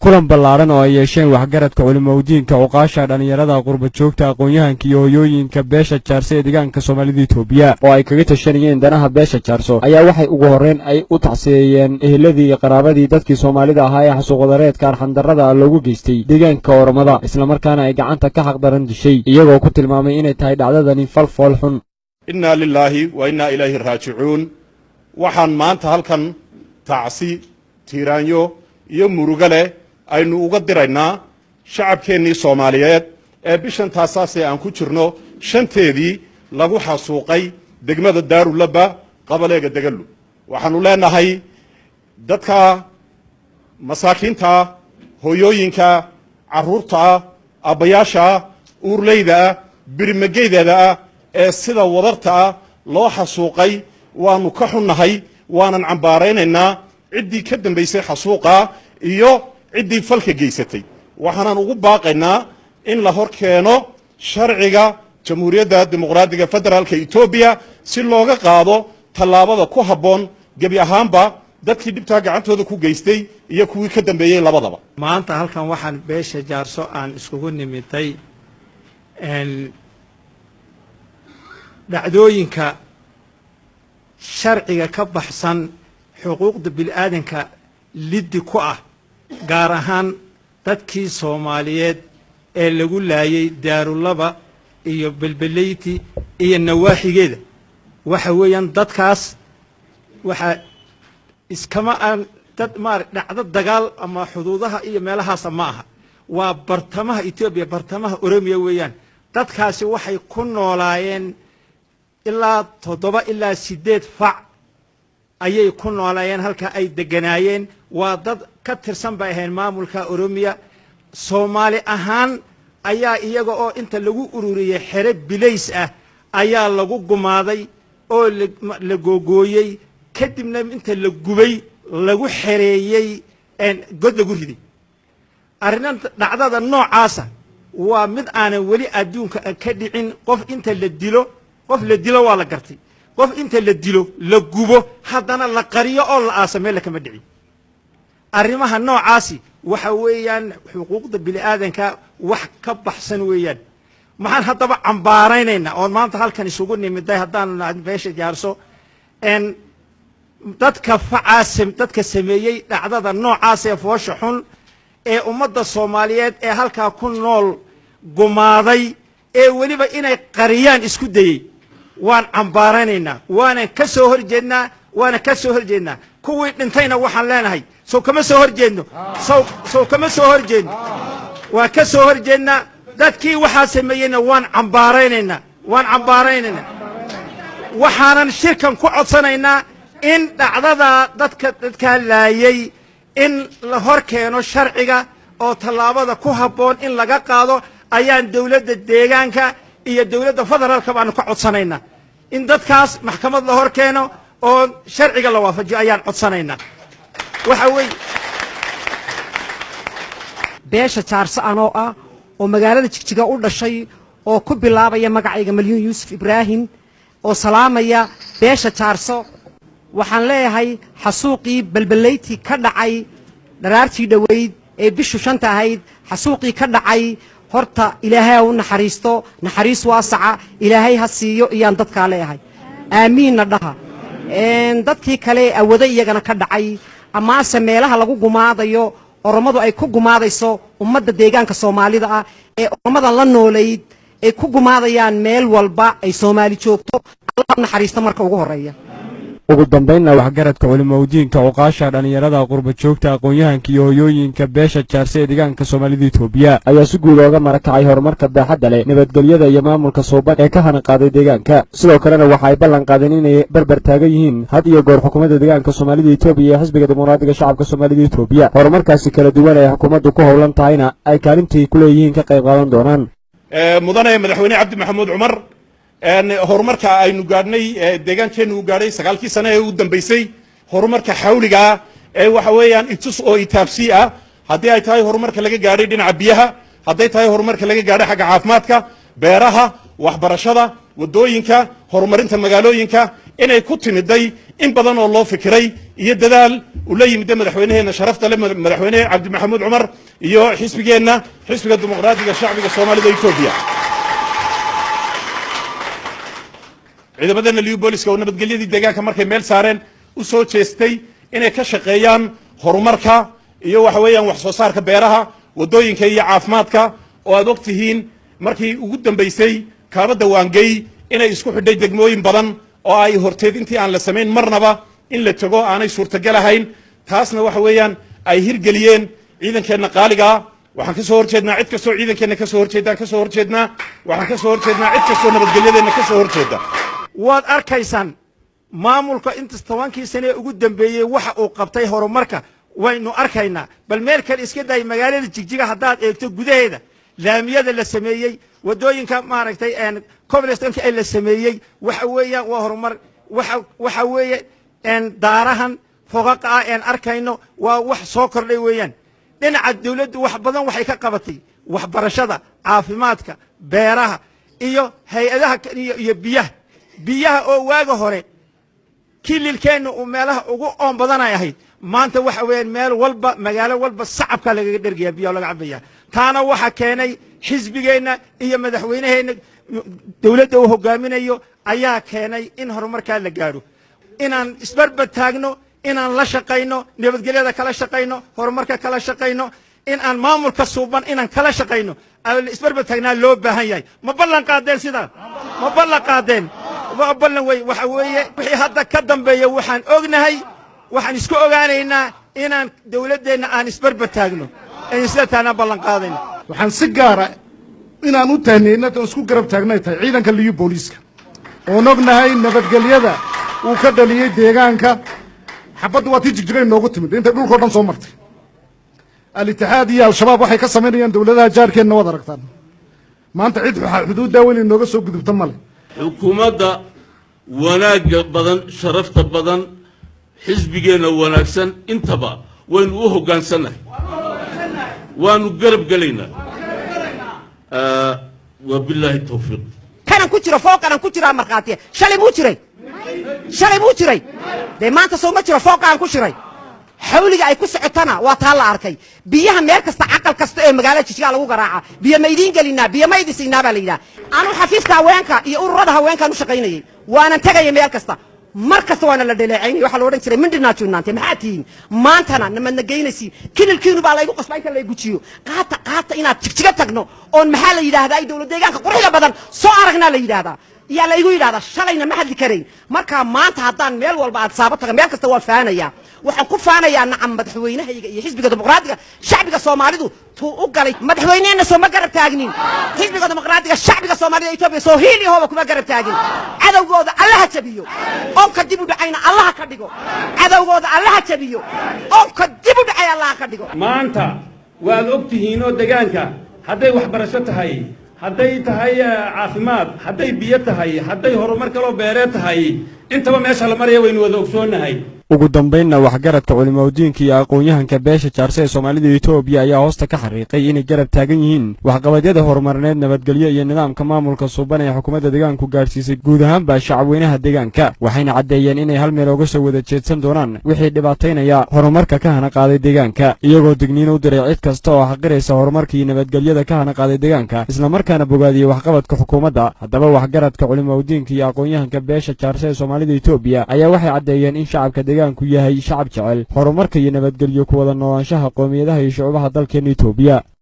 Kulan ballaaran oo ay yeesheen waxgaradka, culimowdiinka, cuqaasha, dhallinyarada, qurba joogta, aqoon-yahanka iyo hoyooyinka beesha Jaarso ee deegaanka Soomaalida Itoobiya oo ay kaga tashanayeen danaha beesha Jaarso ayaa waxay ugu horreyn ay u tacsiyeeyeen eheladii iyo qaraabadii dadkii Soomaalida ahaa ee xasuuqwadareedka arxandarrada loogu geystay deegaanka Oromada, islamarkaana ay gacanta ka xaqdaran dishay, iyagoo ku tilmaamay inay tahay dhacdadani fal fool xun. Innaa lilaahi wa innaa ilayhi raajicuun. Waxaan maanta halkan tacsi tiiraanyo iyo murugo leh aynu uga diraynaa shacabkeennii Soomaaliyeed ee bishan taasaasee aan ku jirno 5teedii lagu xasuuqay degmada Daarulaba, qabaleega Degalu. Waxaannu leenahay dadka masaakiinta, hooyooyinka, carruurta, abbayaasha, uurleyda ah, birimageydeeda ah ee sida wadarta ah loo xasuuqay, waannu ka xunnahay, waanan cambaaraynaynaa ciddii ka dambaysay xasuuqa iyo ciddii falka geysatay. Waxaanan ugu baaqaynaa in la hor keeno sharciga Jamhuuriyadda Dimuqraadiga Federaalka Etoobiya si looga qaado tallaabada ku habboon gebi ahaanba dadkii dhibtaa gacantooda ku geystay iyo kuwii ka dambeeyey labadaba. Maanta halkan waxaan beesha Jaarso aan iskugu nimiday dhacdooyinka sharciga ka baxsan, xuquuqda bini'aadanka liddi ku ah, gaar ahaan dadkii Soomaaliyeed ee lagu laayay Daarulaba iyo Belbeleyti iyo nawaaxigeeda. Waxa weeyaan dadkaas waxaa iskama aan dad maar dhacdo dagaal ama xuduudaha iyo meelahaasa ma aha, waa bartamaha Etoobiya, bartamaha Oromiya weeyaan. Dadkaasi waxay ku noolaayeen ilaa 7 ilaa 8 fac ayay ku noolaayeen halka ay deganaayeen. Waa dad ka tirsan bay ahayn maamulka Oromiya. Soomaali ahaan ayaa iyaga oo inta lagu ururiyey xere bilays ah ayaa lagu gumaaday oo la googooyey, kadibna inta la gubay lagu xereeyey god lagu riday. Arrintan dhacdada noocaasa waa mid aanan weli adduunka ka dhicin. Qof inta la dilo, qof la dilo waa la gartay, qof inta la dilo la gubo, haddana la qariyo oo la aasa, meel kama dhicin. Arrimaha noocaasi waxa weeyaan xuquuqda bini'aadanka wax ka baxsan weeyaan. Maxaan haddaba cambaaraynaynaa oon maanta halkan isugu nimiday haddaanu nahay beesha Jaarso? Dadka facaas, dadka sameeyey dhacdada noocaas ee foosha xun ee ummadda Soomaaliyeed ee halkaa ku nool gumaaday, ee weliba inay qariyaan isku dayey, waan cambaaraynaynaa, waanan ka soo hor jeednaa, waana ka soo hor jeednaa. Kuwii dhintayna waxaan leenahay, sow kama soo hor jeedno? Sow kama soo hor jeedno? Waan ka soo hor jeednaa. Dadkii waxaa sameeyeyna waan cambaaraynaynaa, waan cambaaraynaynaa. Waxaanan shirkan ku codsanaynaa in dhacdadaa dadka dadkaa laayay in la hor keeno sharciga oo tallaabada ku habboon in laga qaado ayaan dowladda deegaanka iyo dowladda federaalka baanu ka codsanaynaa. In dadkaas maxkamad la hor keeno oo sharciga la waafajiyo ayaan codsanaynaa. Waxa weeye beesha Jaarso anoo ah oo magaalada Jigjiga u dhashay oo ku bilaabaya magacayga Malyuun Yuusuf Ibraahim oo salaamaya beesha Jaarso, waxaan leeyahay xasuuqii Balbalayti ka dhacay dharaartii dhoweyd ee bishu 5ta ahayd, xasuuqii ka dhacay, horta Ilaahay ha u naxariisto, naxariis waasaca Ilaahay ha siiyo iyaan dadkaa leeyahay, aamiinna dhaha. Dadkii kale awado iyagana ka dhacay amaase meelaha lagu gumaadayo, Oromadu ay ku gumaadayso ummadda deegaanka Soomaalida ah ee Oromadan la noolayd, ay ku gumaadayaan meel walba ay Soomaali joogto, Allah u naxariisto marka ugu horreeya. Ugu dambaynna waxgaradka, culimowdiinka, cuqaasha, dhallinyarada, qurba joogta, aqoon-yahanka iyo hoyooyinka beesha Jaarse ee deegaanka Soomaalida Itoobiya ayaa si guud ooga marakacay horumarka baaxadda leh, nabadgelyada iyo maamulka suuban ee ka hana qaaday deegaanka. Sidoo kalena waxa ay ballan qaadeen inay barbar taagan yihiin had iyo goor xukuumadda deegaanka Soomaalida Itoobiya iyo Xisbiga Dimuqraadiga Shacabka Soomaalida Itoobiya, horumarkaasi kala duwan ee xukuumaddu ku howlan tahayna ay kaalintii ku leeyihiin ka qayb qaadan doonaan. Mudane Madaxweyne Cabdi Maxamuud Cumar, horumarka aynu gaadhnay, deegaankeennu uu gaadhay 9kii sane ee u dambaysay, horumarka xawligaa ee waxa weeyaan itus oo itaabsii ah, haddii ay tahay horumarka laga gaadhay dhinaca biyaha, hadday tahay horumarka laga gaadhay xagga caafimaadka, beeraha, waxbarashada, waddooyinka, horumarinta magaalooyinka. Inay ku timiday in badan oo loo fikiray iyo dadaal uu la yimid madaxweyneheenna sharafta leh, Madaxweyne Cabdi Maxamuud Cumar, iyo xisbigeenna, Xisbiga Dimuqraadiga Shacbiga Soomaalida Etoobiya. Ciidamadeenna liyu booliska oo nabadgelyadii deegaanka markay meel saareen u soo jeestay inay ka shaqeeyaan horumarka iyo waxa weeyaan wax soo saarka beeraha, waddooyinka iyo caafimaadka, oo aad og tihiin markii ugu dambaysay kaabadda Waangey inay isku xidhay degmooyin badan oo ay horteed intii aan la samayn marnaba in la tego aanay suurtagal ahayn. Taasna waxa weeyaan ay hirgeliyeen ciidankeenna qaaligaa. Waxaan ka soo horjeednaa cid kastoo ciidankeenna ka soo horjeedaan ka soo horjeednaa. Waxaan ka soo horjeednaa cid kastoo nabadgelyadeenna ka soo horjeeda. Waad arkaysaan maamulka intas 10kii sane ee ugu dambeeyey waxa uu qabtay, horumarka waynu arkaynaa. Bal meel kale iska day, magaalada Jigjiga haddaad eegto gudaheeda, laamiyada la sameeyey, waddooyinka maaragtay cobblestonka ee la sameeyey, waxa weeyaan waa horumar. Waxa weeye daarahan foqaqa ah een arkayno waa wax soo kordhay weeyaan. Dhinaca dawladdu wax badan waxay ka qabatay waxbarashada, caafimaadka, beeraha iyo hay-adaha iyo biyaha. Biyaha oo waaga hore kililkeenna uu meelaha ugu oon badanay ahayd, maanta waxa weeyaan meel walba, magaalo walba sacabkaa lagaga dhergaya, biyaha laga cabaya. Taana waxa keenay xisbigeenna iyo madaxweynaheenna dowladda uu hogaaminayo ayaa keenay in horumarkaa la gaadho. Inaan isbarbar taagno, inaan la shaqayno, nabadgelyada kala shaqayno, horumarka kala shaqayno, in aan maamulka suuban inaan kala shaqayno, isbarbar taagnaa loo baahan yahay. Ma ballan qaadeen sidaa? Ma ballan qaadeen? Waa ballan wey. Waxa weeye wixii hadda ka dambeeya waxaan ognahay, waxaan isku ogaanaynaa inaan dowladdeenna aan isbarbar taagno, isla taagnaa ballan qaadayna. Waxaan si gaara inaan u tahniyeyna oon isku garab taagnay tahay ciidanka liyu booliiska, oon ognahay nabadgelyada uu ka dhaliyey deegaanka. Xabaddu waa tii Jigjigay noogu timid intay dhulkao dhan soo martay. Al-Itixaad iyo Al-Shabaab waxay ka samaynayaan dowladaha jaarkeenna waad aragtaan. Maanta cid xuduuddaa weyn inooga soo gudubta male. Xukuumadda wanaagga badan, sharafta badan, xisbigeenna wanaagsan, intaba waynu u hoggaansannahay, waanu garab gelaynaa. Wabilaahi tawfiiq. Kanan ku jiro fooqanan ku jiraa markhaatiya. Shalay muu jiray? Shalay muu jiray? Dee maanta soo ma jiro fooqaan ku shiray. Xawliga ay ku socotana waa taa la arkay. Biyaha meel kasta, caqal kasta ee magaalada Jijigaa lagu garaaca, biyo ma idiin gelinaa, biyo ma idin siinaa baa la yidhaha. Anu xafiiska haweenka iyo ururada haweenkaan u shaqaynayay, waanan tegaya meel kasta, mar kasta waana la dhaleecaynay. Waxaa la odhan jiray mindhinaa juunaante, maxaa tihiin maantana namadna geynaysiin? Kililkiinu baa laygu qasbaa inta lay gujiyo, qaata qaata inaad Jigjiga tagno oon maxaa la yidhaahdaa ay dowlad deegaanka quruxda badan soo aragnaa la yidhaahdaa, yaa laygu yidhahdaa. Shalayna ma hadli karayn. Markaa maanta haddaan meel walba aad saabo taga, meel kasta waan faanayaa. Waxaan ku faanayaa nacam madaxweynahayga iyo Xisbiga Dimuqraadiga Shacbiga Soomaalidu tuu u galay. Madaxweyneheenna soo ma garab taagnin? Xisbiga Dimuqraadiga Shacbiga Soomaalida Etoobiya soo hiil iyo hooba kuma garab taagin? Cadowgooda Allaha jabiyo, oonka dib u dhacayna Allaha ka dhigo. Cadowgooda Allaha jabiyo, oonka dib u dhacay Allaha ka dhigo. Maanta waad og tihiin oo degaanka hadday waxbarasho tahay, hadday tahay caafimaad, hadday biyo tahay, hadday horumar kaloo beeree tahay, intaba meesha la maraya waynu wada ogsoonnahay. Ugu dambaynna waxgaradka, culimaudiinka iyo aqoon-yahanka beesha Jaarse ee Soomaalida Etoobiya ayaa hoosta ka xariiqay inay garab taagan yihiin waxqabadyada horumarineed, nabadgelyo iyo nidaamka maamulka suuban ee xukuumadda deegaanku gaadhsiisay guud ahaanba shacabweynaha deegaanka. Waxayna caddeeyeen inay hal meel uga soo wada jeedsan doonaan wixii dhibaataynaya horumarka ka hana qaaday deegaanka, iyagoo digniin u diray cid kasta oo xaqiraysa horumarka iyo nabadgelyada ka hana qaaday deegaanka, islamarkaana bogaadiyey waxqabadka xukuumadda. Haddaba waxgaradka, culimaudiinka iyo aqoon-yahanka beesha Jaarse ee Soomaalida Etoobiya ayaa waxay caddeeyeen in shacabka deegaanku yahay shacab jecel horumarka iyo nabadgelyo ku wada noolaanshaha qoomiyadaha iyo shucubaha dalkeena Etoobiya.